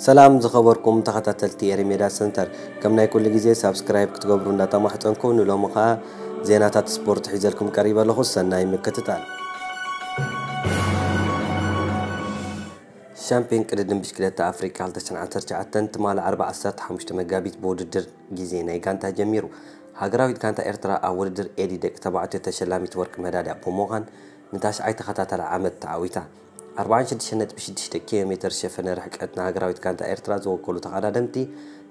ሰላም ዝኸበርኩም ተኸታተልቲ ኤሪ ሜዳ ሰንተር፣ ከም ናይ ኩሉ ግዜ ሳብስክራይብ ክትገብሩ እንዳተማሕጸንኩ፣ ንሎሚ ኸኣ ዜናታት ስፖርት ሒዘልኩም ቀሪበ ኣለኹ። ሰናይ ምክትታል። ሻምፒዮን ቅድድም ብሽክለታ ኣፍሪቃ ክልተ ሽሕን ዓሰርተ ትሽዓተን ትማሊ ዓርቢ ዓሰርተ ሓሙሽተ መጋቢት ብውድድር ግዜ ናይ ጋንታ ጀሚሩ። ሃገራዊት ጋንታ ኤርትራ ኣብ ውድድር ኤዲ ደቂ ተባዕትዮ ተሸላሚት ወርቂ መዳልያ ብምዃን ንታሽዓይ ተኸታታሊ ዓመት ተዓዊታ። ኣርባዓን ሽዱሽተን ነጥቢ ሽዱሽተ ኪሎ ሜተር ዝሸፈነ ርሕቀት ንሃገራዊት ጋንታ ኤርትራ ዝወከሉ ተቐዳደምቲ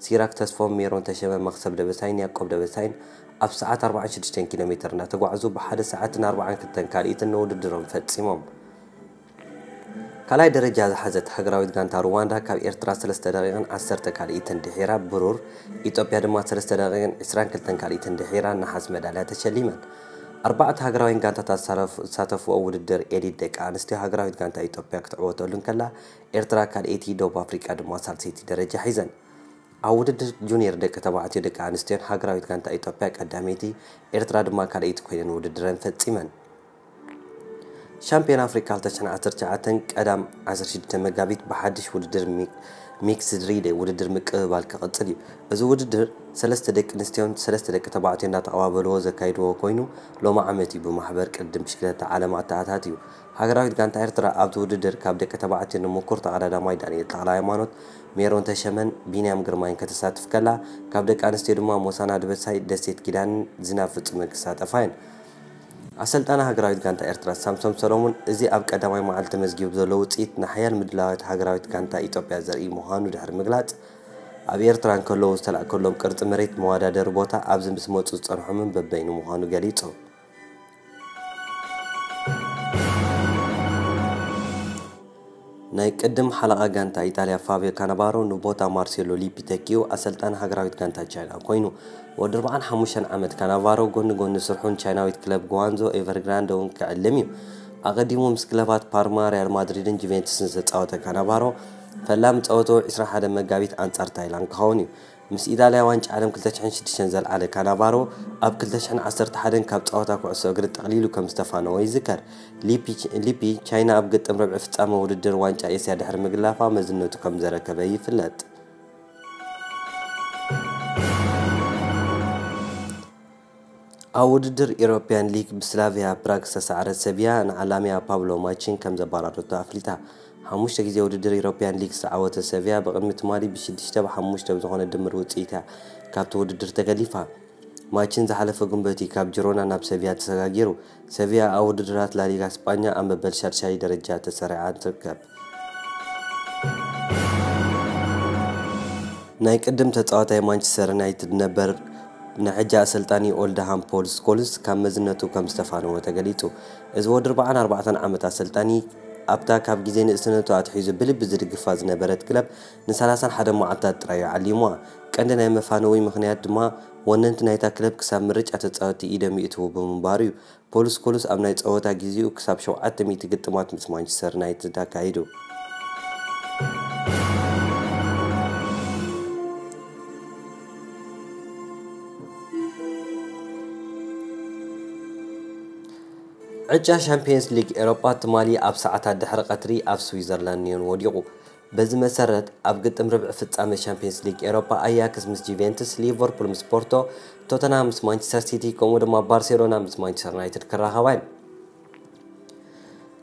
ሲራክ ተስፎም፣ ሜሮን ተሸመ፣ መኽሰብ ደበሳይን ያቆብ ደበሳይን ኣብ ሰዓት ኣርባዓን ሽዱሽተን ኪሎ ሜተር እናተጓዕዙ ብሓደ ሰዓትን ኣርባዓን ክልተን ካልኢትን ንውድድሮም ፈጺሞም። ካልኣይ ደረጃ ዝሓዘት ሃገራዊት ጋንታ ሩዋንዳ ካብ ኤርትራ ሰለስተ ደቂቕን ዓሰርተ ካልኢትን ድሒራ ብሩር፣ ኢትዮጵያ ድማ ሰለስተ ደቂቕን ዕስራን ክልተን ካልኢትን ድሒራ ነሓስ መዳልያ ተሸሊመን። ኣርባዕተ ሃገራውያን ጋንታታት ዝሳተፍ-፣ ዝሳተፍኦ ውድድር ኤዲት ደቂ ኣንስትዮ ሃገራዊት ጋንታ ኢትዮጵያ ክትዕወተሉ እንከላ፣ ኤርትራ ካልኣይቲ፣ ደቡብ ኣፍሪቃ ድማ ሳልሰይቲ ደረጃ ሒዘን። ኣብ ውድድር ጁኒየር ደቂ ተባዕትዮ ደቂ ኣንስትዮን ሃገራዊት ጋንታ ኢትዮጵያ ቀዳመይቲ፣ ኤርትራ ድማ ካልኣይቲ ኮይነን ውድድረን ፈጺመን። ሻምፒዮን ኣፍሪካ ክልተ ሽሕን ዓሰርተ ትሽዓተን ቀዳም ዓሰርተ ሽዱሽተ መጋቢት ብሓድሽ ውድድር ሚ-፣ ሚክስድ ሪሌ ውድድር ምቅብባል ክቕጽል እዩ። እዚ ውድድር ሰለስተ ደቂ ኣንስትዮን ሰለስተ ደቂ ተባዕትዮ እንዳተቐባበልዎ ዘካይድዎ ኮይኑ፣ ሎሚ ዓመት እዩ ብማሕበር ቅድድም ብሽክለታ ዓለም ኣተኣታትዩ። ሃገራዊት ጋንታ ኤርትራ ኣብቲ ውድድር ካብ ደቂ ተባዕትዮ ንምኩር ተቐዳዳማይ ዳንኤል ተኽለሃይማኖት፣ ሜሮን ተሸመን ቢንያም ግርማይን ከተሳትፍ ከላ፣ ካብ ደቂ ኣንስትዮ ድማ ሞሳና ደበሳይ፣ ደሴት ኪዳንን ዝናብ ፍጹምን ክሳተፋ እየን። ኣሰልጣኒ ሃገራዊት ጋንታ ኤርትራ ሳምሶም ሰሎሙን፣ እዚ ኣብ ቀዳማይ መዓልቲ ተመዝጊቡ ዘሎ ውጽኢት ንሓያል ምድላዋት ሃገራዊት ጋንታ ኢትዮጵያ ዘርኢ ምዃኑ ድሕሪ ምግላጽ፣ ኣብ ኤርትራ እንከለዉ ዝተላእከሎም ቅርጺ መሬት መወዳደሪ ቦታ ኣብዚ ምስ መጹ ዝጸንሖምን በበይኑ ምዃኑ ገሊጹ። ናይ ቅድም ሓለቓ ጋንታ ኢጣልያ ፋብዮ ካናቫሮ ንቦታ ማርሴሎ ሊፒ ተኪኡ ኣሰልጣኒ ሃገራዊት ጋንታ ቻይና ኮይኑ። ወዲ ኣርባዓን ሓሙሽተን ዓመት ካናቫሮ ጎኒ ጎኒ ስርሑ ንቻይናዊት ክለብ ጉዋንዞ ኤቨርግራንደ እውን ክዕልም እዩ። ኣቐዲሙ ምስ ክለባት ፓርማ፣ ሪያል ማድሪድን ጁቬንቱስን ዝተጻወተ ካናቫሮ፣ ፈላሚ ጸወትኡ ዕስራን ሓደን መጋቢት ኣንጻር ታይላንድ ክኸውን እዩ። ምስ ኢጣልያ ዋንጫ ዓለም ክልተ ሽሕን ሽዱሽተን ዘልዓለ ካናቫሮ፣ ኣብ ክልተ ሽሕን ዓሰርተ ሓደን ካብ ጸወታ ኩዕሶ እግሪ ጠቕሊሉ ከም ዝተፋነወ ይዝከር። ሊፒ፣ ሊፒ ቻይና ኣብ ግጥም ርብዒ ፍጻመ ውድድር ዋንጫ ኤስያ ድሕሪ ምግላፋ መዝነቱ ከም ዘረከበ ይፍለጥ። ኣብ ውድድር ኢሮፕያን ሊግ ብስላቪያ ፕራግ ዝተሳዕረት ሰቪያ ንዓላሚኣ ፓብሎ ማቺን ከም ዘባረረቶ ኣፍሊጣ። ሓሙሽተ ግዜ ውድድር ኢሮፕያን ሊግ ዝተዓወተ ሰቪያ ብቕድሚ ትማሊ ብሽዱሽተ ብሓሙሽተ ብዝኾነ ድምር ውጽኢት እያ ካብቲ ውድድር ተገሊፋ። ማቺን ዝሓለፈ ጉንበት እዩ ካብ ጂሮና ናብ ሰቪያ ተሰጋጊሩ። ሰቪያ ኣብ ውድድራት ላሊጋ ስጳኛ ኣብ መበል ሻድሻይ ደረጃ ተሰሪዓ ትርከብ። ናይ ቅድም ተጻዋታይ ማንቸስተር ዩናይትድ ነበር ናይ ሕጂ ኣሰልጣኒ ኦልድሃም ፖል ስኮልስ ካብ መዝነቱ ከም ዝተፋነወ ተገሊጹ። እዚ ወዲ ኣርባዓን ኣርባዕተን ዓመት ኣሰልጣኒ ኣብታ ካብ ግዜ ንእስነቱ ኣትሒዙ ብልቢ ዝድግፋ ዝነበረት ክለብ ንሰላሳን ሓደን መዓልታት ጥራይ እዩ ዓሊሙዋ። ቀንዲ ናይ መፋነዊ ምኽንያት ድማ ወነንቲ ናይታ ክለብ ክሳብ ምርጫ ተጻወትቲ ኢዶም ይእትዉ ብምንባሩ እዩ። ፖል ስኮልስ ኣብ ናይ ጸወታ ግዜኡ ክሳብ ሸውዓተ ሚእቲ ግጥማት ምስ ማንቸስተር ዩናይትድ ኣካይዱ። ዕጫ ሻምፒየንስ ሊግ ኤሮጳ ትማሊ ኣብ ሰዓታት ድሕሪ ቀትሪ ኣብ ስዊዘርላንድ ኒዮን ወዲቑ። በዚ መሰረት፣ ኣብ ግጥም ርብዒ ፍጻመ ሻምፒየንስ ሊግ ኤሮጳ ኣያክስ ምስ ጁቬንትስ፣ ሊቨርፑል ምስ ፖርቶ፣ ቶተንሃም ምስ ማንቸስተር ሲቲ፣ ከምኡ ድማ ባርሴሎና ምስ ማንቸስተር ዩናይትድ ክራኸባ እየን።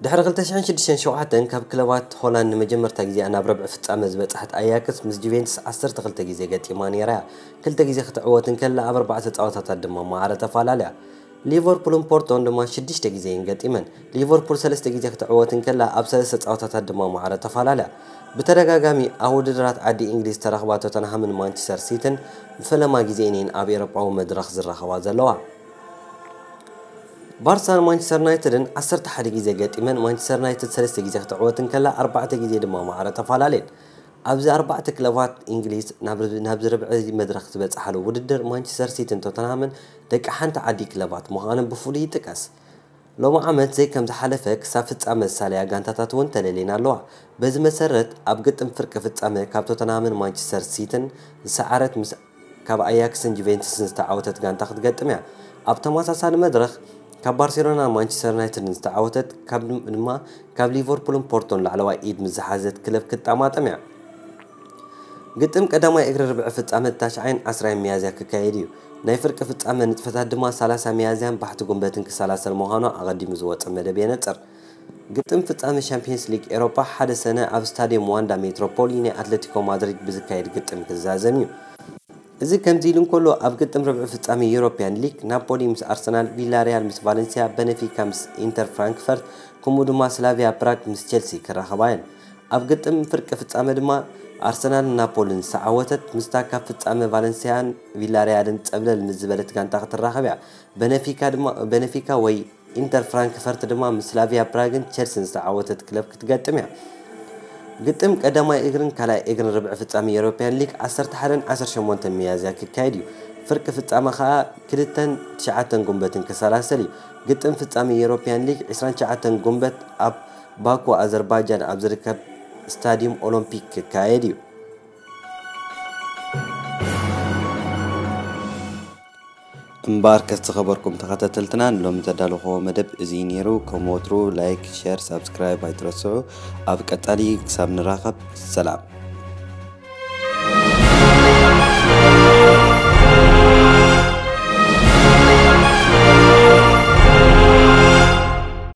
ድሕሪ ክልተ ሽሕን ሽዱሽተን ሸውዓተን ካብ ክለባት ሆላንድ ንመጀመርታ ግዜኣ ናብ ረብዒ ፍጻመ ዝበጽሐት ኣያክስ ምስ ጁቬንትስ ዓሰርተ ክልተ ግዜ ገጢማ ነይራ እያ። ክልተ ግዜ ክትዕወት እንከላ ኣብ ኣርባዕተ ጸወታታት ድማ ማዕረ ተፈላለያ። ሊቨርፑልን ፖርቶን ድማ ሽዱሽተ ግዜ እየን ገጢመን። ሊቨርፑል ሰለስተ ግዜ ክትዕወት እንከላ ኣብ ሰለስተ ጸወታታት ድማ ማዕረ ተፈላለያ። ብተደጋጋሚ ኣብ ውድድራት ዓዲ እንግሊዝ ተረኽባ ቶተንሃምን ማንቸስተር ሲትን ንፈለማ ግዜ እየን ኣብ ኤውሮጳዊ መድረኽ ዝራኸባ ዘለዋ። ባርሳን ማንቸስተር ዩናይትድን ዓሰርተ ሓደ ግዜ ገጢመን፣ ማንቸስተር ዩናይትድ ሰለስተ ግዜ ክትዕወት እንከላ፣ ኣርባዕተ ግዜ ድማ ማዕረ ተፈላለየን። ኣብዚ ኣርባዕተ ክለባት እንግሊዝ ናብ ር-፣ ናብዚ ርብዒ መድረኽ ዝበጽሓሉ ውድድር፣ ማንቸስተር ሲቲን ቶተንሃምን ደቂ ሓንቲ ዓዲ ክለባት ምዃነን ብፍሉይ ይጥቀስ። ሎሚ ዓመት ዘይከም ዝሓለፈ ክሳብ ፍጻመ ዝሳለያ ጋንታታት እውን ተለልየን ኣለዋ። በዚ መሰረት፣ ኣብ ግጥም ፍርቂ ፍጻመ ካብ ቶተንሃምን ማንቸስተር ሲቲን ዝሰዓረት ምስ ካብ ኣያክስን ጁቬንቱስን ዝተዓወተት ጋንታ ክትገጥም እያ። ኣብ ተመሳሳሊ መድረኽ ካብ ባርሴሎናን ማንቸስተር ዩናይትድን ዝተዓወተት ካብ ድማ ካብ ሊቨርፑልን ፖርቶን ላዕለዋይ ኢድ ምስ ዝሓዘት ክለብ ክትጠማጠም እያ። ግጥም ቀዳማይ እግሪ ርብዒ ፍጻመ ታሽዓይን ዓስራይን ሚያዝያ ክካየድ እዩ። ናይ ፍርቂ ፍጻመ ንጥፈታት ድማ ሰላሳ ሚያዝያን ባሕቲ ጉንበትን ክሰላሰል ምዃኑ ኣቐዲሙ ዝወጸ መደብ የነጽር። ግጥም ፍጻመ ሻምፒየንስ ሊግ ኤሮፓ ሓደ ሰነ ኣብ ስታዲየም ዋንዳ ሜትሮፖሊ ናይ ኣትሌቲኮ ማድሪድ ብዝካየድ ግጥም ክዛዘም እዩ። እዚ ከምዚ ኢሉ እንከሎ፣ ኣብ ግጥም ርብዒ ፍጻመ ዩሮፒያን ሊግ ናፖሊ ምስ ኣርሰናል፣ ቪላሪያል ምስ ቫለንሲያ፣ በነፊካ ምስ ኢንተር ፍራንክፈርት፣ ከምኡ ድማ ስላቪያ ፕራግ ምስ ቸልሲ ክራኸባ እየን። ኣብ ግጥም ፍርቂ ፍጻመ ድማ ኣርሰናልን ናፖልን ዝተዓወተት ምስታ ካብ ፍጻመ ቫለንሲያን ቪላሪያልን ጸብለል ምስ ዝበለት ጋንታ ክትራኸብ እያ። በነፊካ ድማ በነፊካ ወይ ኢንተር ፍራንክፈርት ድማ ምስ ስላቪያ ፕራግን ቸልሲን ዝተዓወተት ክለብ ክትገጥም እያ። ግጥም ቀዳማይ እግርን ካልኣይ እግርን ርብዒ ፍጻመ ዩሮፒያን ሊግ ዓሰርተ ሓደን ዓሰርተ ሸሞንተን ሚያዝያ ክካየድ እዩ። ፍርቂ ፍጻመ ከኣ ክልተን ትሽዓተን ጉንበትን ክሰላሰል እዩ። ግጥም ፍጻመ ዩሮፒያን ሊግ ዕስራን ትሽዓተን ጉንበት ኣብ ባኩ ኣዘርባይጃን ኣብ ዝርከብ ስታዲየም ኦሎምፒክ ክካየድ እዩ። እምበኣርከስ ዝኸበርኩም ተኸታተልትና፣ ንሎሚ ዘዳለኹዎ መደብ እዚ እዩ ነይሩ። ከም ወትሩ ላይክ፣ ሸር፣ ሳብስክራይብ ኣይትረስዑ። ኣብ ቀጻሊ ክሳብ ንራኸብ ሰላም።